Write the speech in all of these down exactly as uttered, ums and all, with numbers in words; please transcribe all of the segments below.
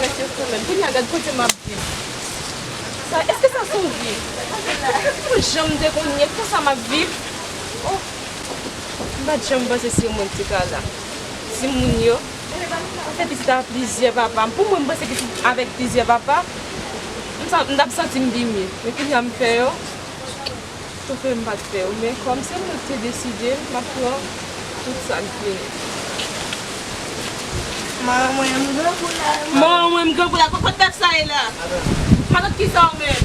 Mèt yo kanmenm. Kounye a gad kote m ap viv. Sa, èske sa se yon vi? Pou jan m te konnen konsa m ap viv. Oh, m pa t janm panse se yon moun ki ka la. Timoun yo, m fè pitit avèk plizyè papa. Pou mwen, m panse pitit avèk plizyè papa, m sa, m t ap santi m pi mye. Men kounye a m fè yo. Chofè m pa t fè yo, men kòm se mwen ki te deside, m ap pran tout sa k vini. Manman mwen, m grangou la. Manman mwen, m grangou la. Kot, kot bèf sa ye la? Matant ki sa ou menm?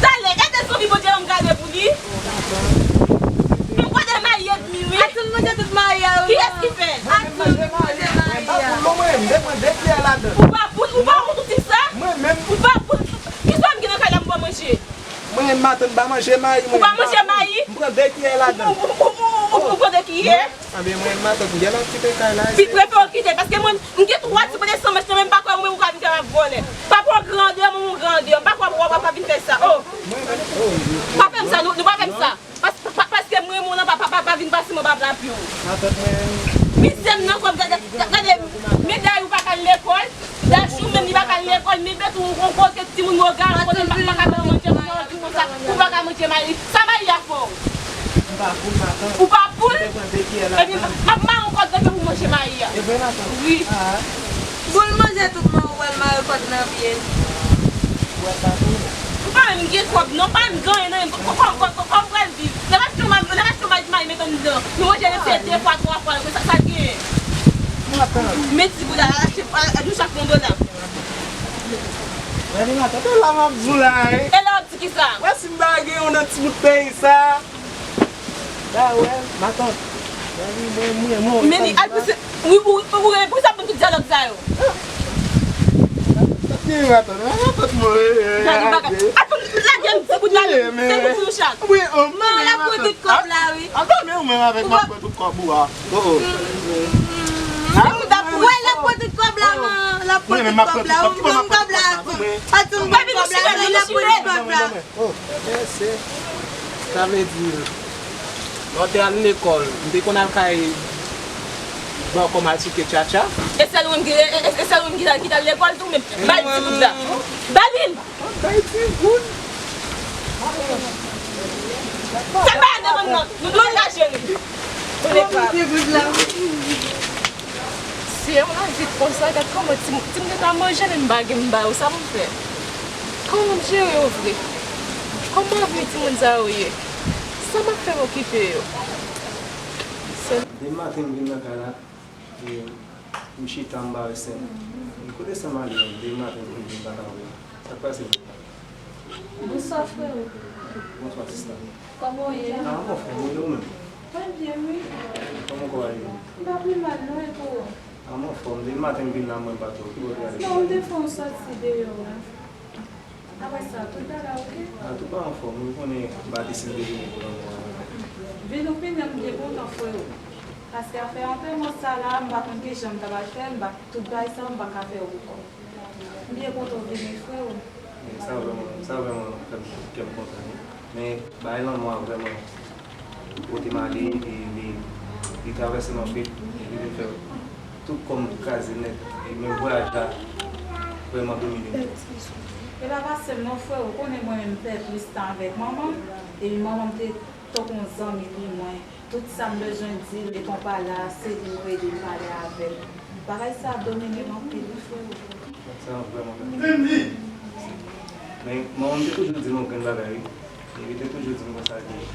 Talè, gade zanmi Bondye an, m gade pou li. M kwè de mayi edmi, wi. Atou manje tout mayi a, wi. Kiyès ki fè? Atou manje mayi a. Ou pa pou, ou pa pou tout sa? Ou pa pou. Kisa m gen nan kay la m pa manje? Mwen menm matant m pa manje mayi. Ou pa manje mayi? M pran de kiyè ladan. Ou, ou, ou, ou, ou, ou pran de kiyè? Anben mwen menm matant m gen nan kite kay la. Pi prefere w kite, paske mwen, m gen twa ti bone san manch nan men m pa kwè mwen ou ka vin fè m ap vòlè. Papa w grandè, manman w grandè. M pa kwè w ap vin fè sa. Oh. Pa fè m sa, nou, nou pa fè m sa. Pas-, pa-, paske m renmen w nan, pa, pa, pa, pa vin pase m anba pye w. Matant mwen. Mizè m nan kò m, gade, gade, gade, men Dayou pa ka al lekòl, Dachou menm li pa ka al lekòl, men Betou yon kote timoun yo gade kote m pa, pa ka manje, pou sa, pou pa ka manje mayi. Sa mayi a fè w? M pa poul, matant. Ou pa poul? Epi m ap mare yon kòd nan men pou manje mayi a. E vre, matant? Wi. Ah. Pou l manje tout manje, ou pral mare kòd nan pye l. Ou wè sa tou? M pa menm gen kòb non, m pa menm gen anyen nan men m. Kò-, kò-, kò-, kò-, kòman m pral viv? N ap achte yon ma-, n ap achte yon mayi, mayi met anndan. Nou manje l se de fwa, twa fwa, sa, sa l genyen? Men ti bouda, al achte, al, al, nou chak pran dola. Gade matant, e la m ap di w la, wi. E la w ap di kisa? Wè si m pa gen yon nan ti bout peyi sa. Ba wè, matant. Gade mwen, mwen, mwen. Men li al pouse, wi, ou, ou, ou, poukisa pou tout dyalòg sa yo? Sa k genyen, matant? Matant mwen, e, e, gade bagay. Atann, lage m ti bout la, se pou nou chak. Wi, o, man, l ap pran tout kòb la, wi. Atann, men ou menm avèk m ap pran tout kòb ou a. Oh, oh. Wè, l ap pran tout kòb la, man. L ap pran tout kòb la. Ou pran kòb la tou. Atann, pran kòb la, l ap pran tout kòb la. Oh, mèsi. Sa vle di, lè w te al lekòl, m te konn al kay bò kò m al chike tchatcha. E sèl ou menm ki, e, e, e sèl ou menm ki t al, ki t al lekòl tou menm. Ba l ti goud la. Ba li l. Bay ti goud. Fè m ba l demann nan. Nou dwe angaje nou. Ti goud la. Si e yon lavi konsa, gad kòman ti, ti moun yo ta manje, men m pa gen m ba yo, sa pou m fè? Kòman m jere yo vre? Kòman avni timoun sa yo ye? Sa m ap fè pou okipe yo? Depi maten m vin nan kay la, e, m chita, m pa wè sè m. Kote sè m ale, depi maten m vin, m pa ka wè l. Sa k pase? Bonswa, freo. Bonswa, sista. Kòman w ye? Ah, m anfòm, e ou menm? Mwen byen, wi. Kòman kò a ye? M pa pi mal, non, e pou ou? Ah, m anfòm. Depi maten m vin la, mwen pa twò. Ki bò w te ale? Non, m te fè yon sòti deyò, wi. Apre sa, tout bagay oke? Ah, tout bagay anfòm. Ou konnen, m pa deside vini pou lanmou a. Vin ou vini, m byen kontan, freo. Paske afè antèman sa la, m pa konn kijan m ta pral fè, m pa, tout bagay sa yo, m pa ka fè yo pou kò m. M byen kontan w vini, freo. Men sa vrèman, sa vrèman fè m, kè m kontan, wi. Men bagay lanmou a vrèman, kote m ale, e li, li travèse m anpil, e li vin fè tout kò m kraze nèt. E menm vwayaj la vrèman domine m. E pa pase m non, freo, ou konnen mwen menm m pè plis tan avèk manman m, epi manman m te tankou yon zanmi pou mwen. Tout sa m bezwen di l, depi w pa la, se li m rele m pale avè l. Bagay sa ap domine m anpil, wi, freo. Sa vrèman bèl. Men, manman m te toujou di m yon grenn bagay, wi. Li te toujou di m konsa ke lè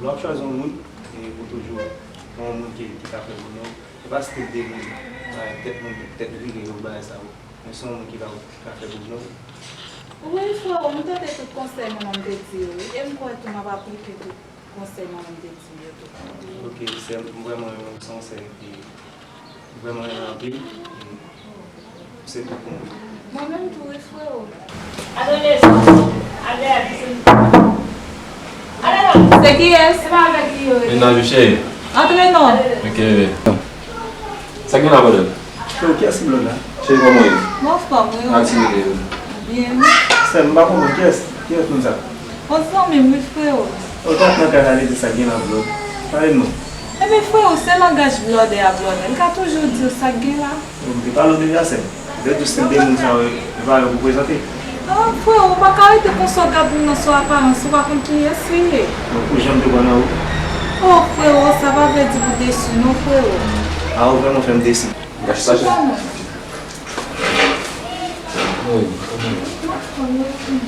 w ap chwazi yon moun, e pou toujou, yon moun ki, ki ka fè bonè w, se pa stil de moun, tèt moun, tèt vire yo, bagay sa yo. Men se yon moun ki ka, ki ka fè bonè w. Wi, freo, m tande tout konsèy manman m te di yo, wi, e m kwè tou m ap aplike tout konsèy manman m te di m yo tou. Ok, sè m, m vrèman renmen w, se yon sè ki m vrèman renmen anpil. E se tout pou mwen. Mwen menm tou wi, freo. Adonis, ale, ale, ale. Se kiyès? Se pa avèk li yo ye. Mennaj ou cheri. Antre non. Ok, bebe. Sa gen la, brother? Yo, kiyès ki blòd la? Cheri, kòman w ye? M anfòm, wi. Ak ti bebe yo? Byen. Sè m, m pa konprann. Kiyès, kiyès moun sa? Yon zanmi m, wi, freo. Ou t ap nan kay la, li di sa gen la, blòd. Pale m non. Ebyen, frewo, se langaj blòdè a blòdè. M ka toujou di w sa k gen la. Ou te pale w deja, sè m. Lè tou se de moun sa yo, e pa yo pou prezante. Ah, frewo, ou pa ka rete konsa, w gad moun nan sou aparans, ou pa konn kiyès li ye. Donk, ou janm te kwè nan ou? Oh, frewo, sa pa vle di pou desi, non, frewo. Ah, ou vrèman fè m desi. Gache sa, chè. Wi, kòman? Anfòm, ou konnen.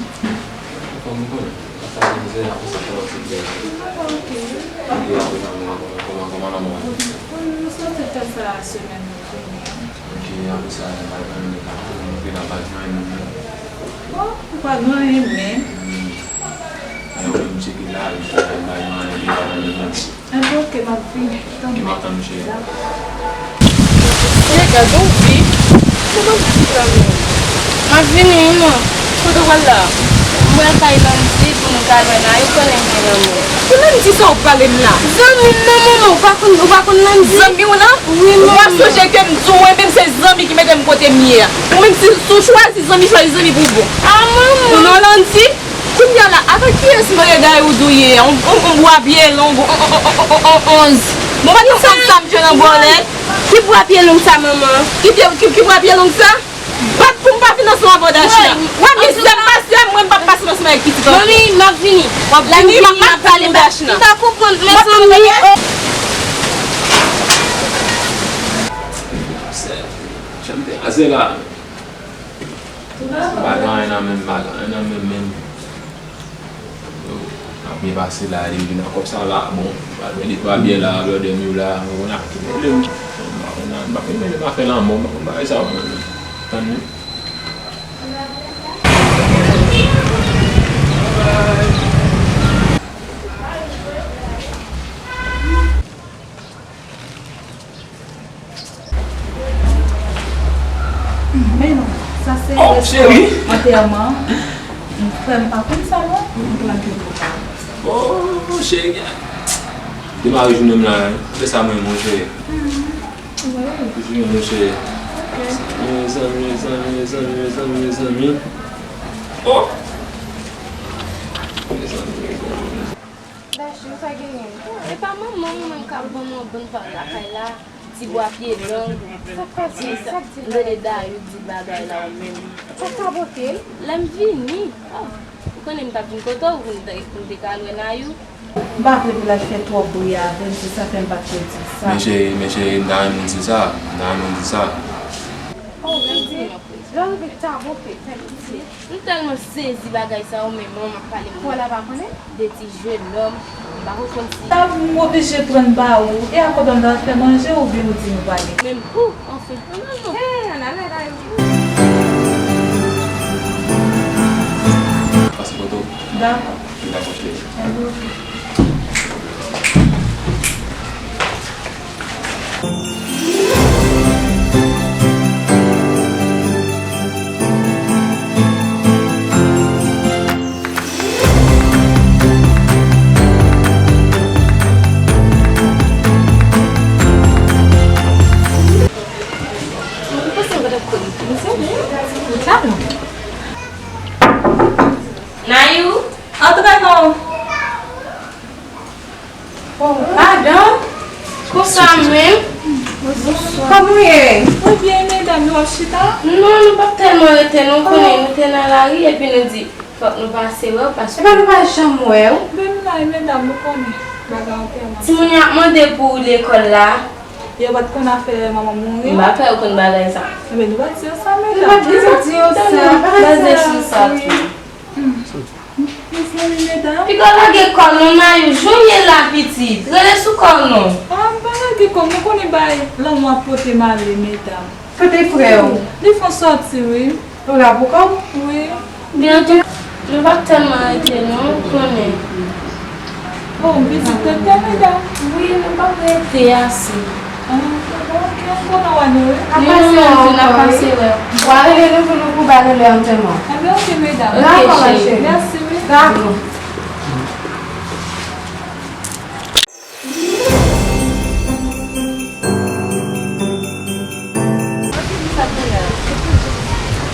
Anfòm, ou konnen. Sa se mizè, apre sa, kòman se byen. Mwen pa oke. Epi apre sa, mwen, kòman, kòman, kòman lanmou an? Mwen soti fè sa semèn nan vini an. Ok, apre sa, mwen pa jwenn moun, mwen vin la pa jwenn moun. Bon, ou pa gen anyen menm. Hmm. Alò, mwen, m tcheke la, epi mwen pa jwenn anyen, epi pa jwenn moun. Enben, oke, m ap vini. Tann mwen. M ap tann ou, cheri. Dakò. Lega, donk, wi. Kote w di sa menm? M ap vini, wi, man. Kote w pral la? M pral kay Landy pou nou ka lwen la, yo konnen m gen lanmou. Pou Landy sa w pale m la? Zanmi m nan, manman, ou pa konn, ou pa konn Landy? Zanmi w nan? Wi, manman. Ou pa sonje ke m di w, mwen menm se zanmi ki mete m kote m ye a. Ou menm si, si w chwazi zanmi, chwazi zanmi pou bon. Ah, manman. Ou nan Landy? Kounye a la, avèk kiyès m rele dayou di w ye a? On, on, on bwa pye long, on, on, on, on, on, on, onz. Bon, pa t on onz sa m jwenn an bòlèt. Ki bwa pye long sa, manman? Ki pye, ki, ki bwa pye long sa? Bat pou m pa vin ansanm avè w, Dachna. Wè mizè m pase a, mwen m p ap pase l ansanm avèk pitit an. Manmi, m ap vini. W ap vini, m ap pale, m ap pale, Dachna. M pa konprann, mezanmi. Chante ase la. M pa gen anyen nan men m, m pa gen anyen nan men m, men m ap byen pase la, li vin nan kòb sa la, bon, m pral mete twa byè la, blòdè m yo la, ou konn ak ki mele m, m pa konn, m pa konn mele m afè lanmò, m pa konn bagay sa yo menm. Tann wi. Men non, sa se antèman. Frè m pa konn sa non, m pran kite w. Oh, cheri. Demare jounen m la, se sa mwen, mon cheri. Jounen, mon cheri. Mezanmi, mezanmi, mezanmi, mezanmi, mezanmi. Oh! Mezanmi, mezanmi, mezanmi. Dachou, sa genyen? E pa manman mwen menm k ap ban m yon bann pal lakay la, ti bwa pye long. Sa k pase? Sa k di? M tande Dayou di bagay la ou menm. Sa k rapote? Lè m vini, oh, ou konnen m t ap vin kote w pou m te, pou m te ka lwen Nayou. M pa vle pou l al fè twòp bri avè m, se sa fè m pa t ko di sa. Men cheri, men cheri, m ta renmen di sa, m ta renmen di sa. Oh, Landy, lè w rive ta monte, fè piti. M tèlman sezi bagay sa yo, men manman ap pale m de ti jenòm, m pa ko konn si. Sa m oblije pran ba ou, e a kote m ta fè manje oubyen ou di nou prale? Men pou, anfen, ann al non. Hey, ann al la kay ou. Pase kote w. Dakò. Dakò, cheri. Enben, oke. Nayou? Antre non. Oh, madanm. Konsa menm? Bonswa. Kòman w ye? Mwen byen, medam, nou ap chita? Non, nou p ap tèlman rete, non, ou konnen nou te nan lari, epi nou di, fòk nou pase wè w, paske. Epa nou pa janm wè w. Men m la, medam, nou konnen bagay antèman. Timoun yo ap mande pou lekòl la. Yo pa t konn afè manman mouri? M pa kwè yo konn bagay sa. Enben, nou pa t di yo sa, medam. Nou pa t bezwen di yo sa. Baze sou sa tou. Mezanmi, medam. Piga w lage kò w non, Nayou, jan w ye la, pitit. Rele sou kò w non. Ah, m pa lage kò m, ou konnen bay lanmou ap pote m ale, medam. Kote frè w? Li fè yon sòti, wi. Ou la pou kò w? Wi. Byen, nou p ap tèlman rete non, ou konnen. Oh, m vizitè, medam. Wi, nou p ap rete ase. Ah, ok, ok, bon, nou wè nou, wi. N ap pase wè w ankò, wi. N ap pase wè w. W a rele nou pou nou pou ba nou lè antèman. Enben, ok, medam. Dakò, ma cheri. Mèsi, wi. Dakò.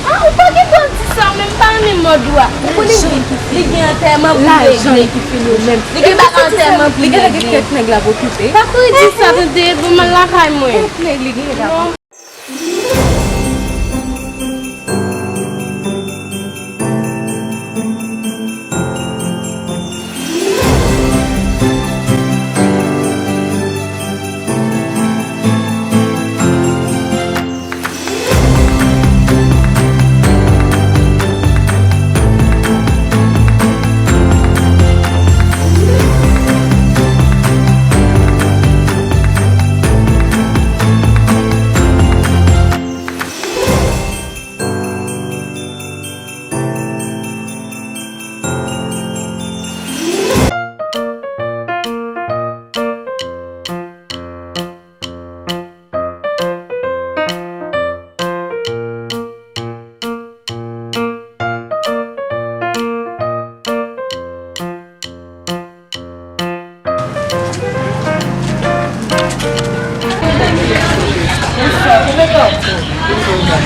Ah, ou pa gen dwa di sa, men m pa Menm mòd ou a. Ou konnen li, li gen antèman pou l regle. Li gen bagay antèman pou l regle. Pa kouri di sa, tande, bon, m al lakay mwen. Kèk nèg li gen la.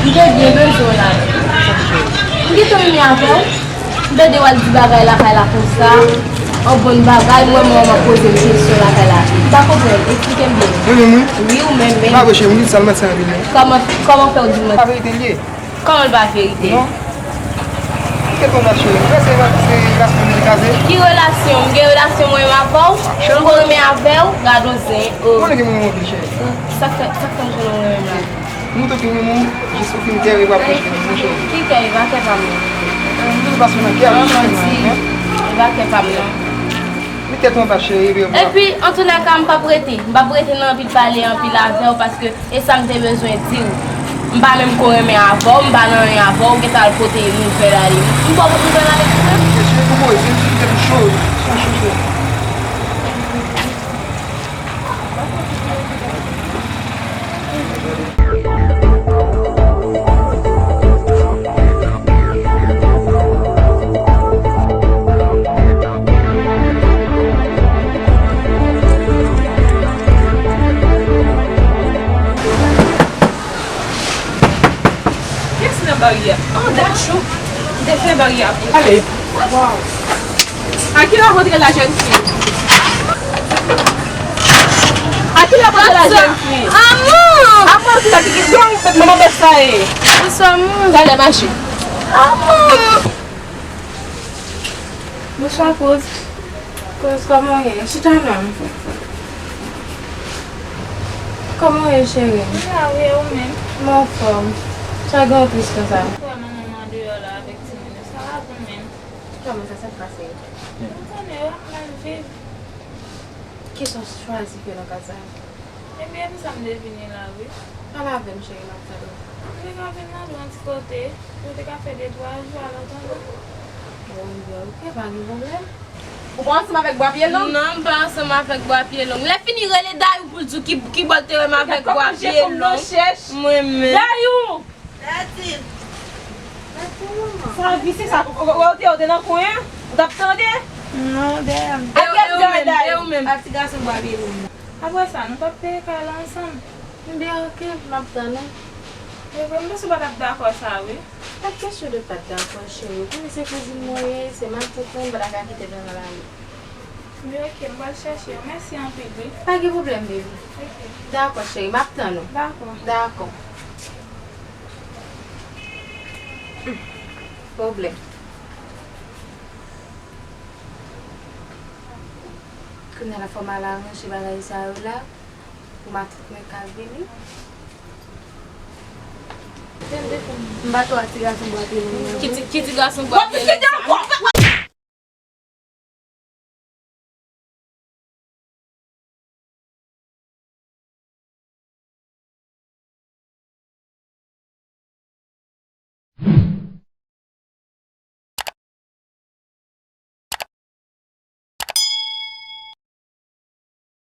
M te byen bezwen w la. M gentan renmen avè w. M tande w al di bagay lakay la konsa. Yon bon bagay, mwen menm, mwen poze m kesyon lakay la. M pa konprann, eksplike m byen. Mwen menm, wi. Wi, ou menm, menm. Pa vre, cheri, m di sa, l mèt sa anpil, non. Kòman, kòman fè w di mwen? Pa verite l ye. Kòman l pa verite? Non. Kite konn sa, cheri. Ou wè se, se relasyon nou kraze? Ki relasyon? M gen relasyon mwen menm avè w? Cheri. M gon renmen avè w? Gad on zen. Oh. Konnen gen moun mwen anpil, cheri. Sa k fè, sa k fè m konnen w renmen m la? M tou ki renmen w, jis ou fin kè e pa plis, mon cheri. Ki kè e pa kè pa m nan? M tou pa sou nan kè a, wi, cheri. Manti. E pa kè pa m nan. Met tèt ou anba, cheri, epi. Epi, antoulèka, m p ap rete. M p ap rete nan anpil pale, anpil avè w, paske e sa m te bezwen di w. M pa menm ko renmen avè w, m pa nan anyen avè w, ou gentan al pote nouvèl ale. M ba w nouvèl ale pou mwen? Mesye, pou mwen, se yon ti tèt cho, se yon cho, cheri. Kiyès nan baryè a? Oh, dat chou. M te fè baryè a pou. Ale. Waw. À qui la voudrait la jeune fille? À qui la voudrait la jeune fille? Amour! Amour, ki la ki gen don, manman bèf sa ye. Bonswa, amour. Talè mache. Amour! Bonswa, Kouz. Kouz, kòman w ye? Chita non. Kòman w ye, cheri? Mwen la, wi, e ou menm? Mwen anfòm. Sa gen w tris konsa? Ou wè manman mwen andeyò la avèk timoun yo. Sa va pou menm? Kòman sa, sa k pase? Ou konnen yo ap mal viv. Kisa w chwazi fè nan kay sa? Ebyen, e pou sa m te vini la, wi. Pale avè m, cheri, m ap tande w. M te ka vin nan yon ti kote, nou te ka fè de twa jou, alò tande. Bon, ebyen, oke, pa gen pwoblèm. Ou pa ansanm avèk Bwa Pye Long? Non, m pa ansanm avèk Bwa Pye Long. Lè fini, rele Dayou pou l di w ki, ki bò l te wè m avèk Bwa Pye Long. Mwen menm. Dayou! Sa visye sa, ou, ou, ou te, ou te nan kwen an? Ou t ap tande? Non, dèyè m. A kiyès ki te wè Dayou? A ti gason Bwa Pye Long nan. Apre sa, nou p ap peye kay la ansanm? Ebyen, oke, m ap tann ou. Ebyen, m panse w pa t ap dakò sa, wi. Pa t kesyon de pa t dakò, cheri. Ou konnen se kouzin mwen ye, se matant mwen, m pa ta ka kite l nan lari. Men oke, m pral chèche yo. Mèsi anpil, wi. Pa gen pwoblèm, baby. Oke. Dakò, cheri, m ap tann ou. Dakò. Dakò. Hmm. Pwoblèm. Kounye a la fò m al aranje bagay sa yo la. Pou matant mwen ka vini. M pa twa ti gason Bwa Pye Long nan. Ki ti, ki ti gason Bwa Pye Long sa?